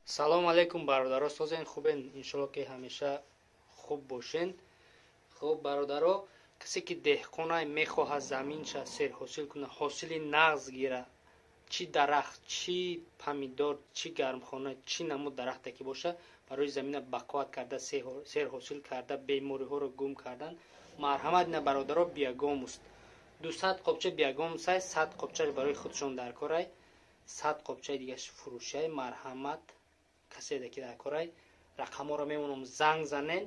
Салом алейкум бародаро, созен хубен, иншолло ки ҳамеша хуб бошен. Хуб бародаро, касе ки деҳқонай мехоҳад заминша серҳосил кунад, ҳосили нағз гира, чӣ дарахт, чӣ помидор, чӣ гармхона, чӣ намуд дарахте ки боша, барои замина бақувват карда, серҳосил карда, бемориҳоро гум кардан, марҳамат ина бародаро, биогумус. 200 қобча биогумусай, 100 қобчаш барои худшон дар корай, 100 қобчаи дигаш фурӯшай. Марҳамат каседе ки дар корай, рақамҳоро мемонам, занг занен.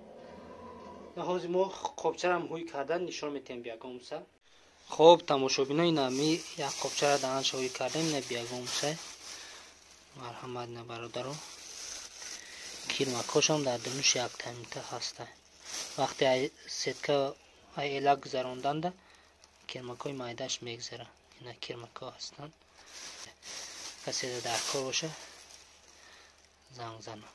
Ҳозир мо қобчарам ҳуй кардан нишон метиҳем биогумуса. Хоб тамошобино, ина ми як қобчара даҳанша ҳуй кардем, ина биогумуса. Марҳамат ина бародаро, кирмакҳошам дар дунуш яктамита ҳаста. Вақте ай сетка ай элак гузаронданда кирмакҳои майдааш мегузара. Ина кирмакҳо ҳастанд. Каседе дар кор боша, занг занам.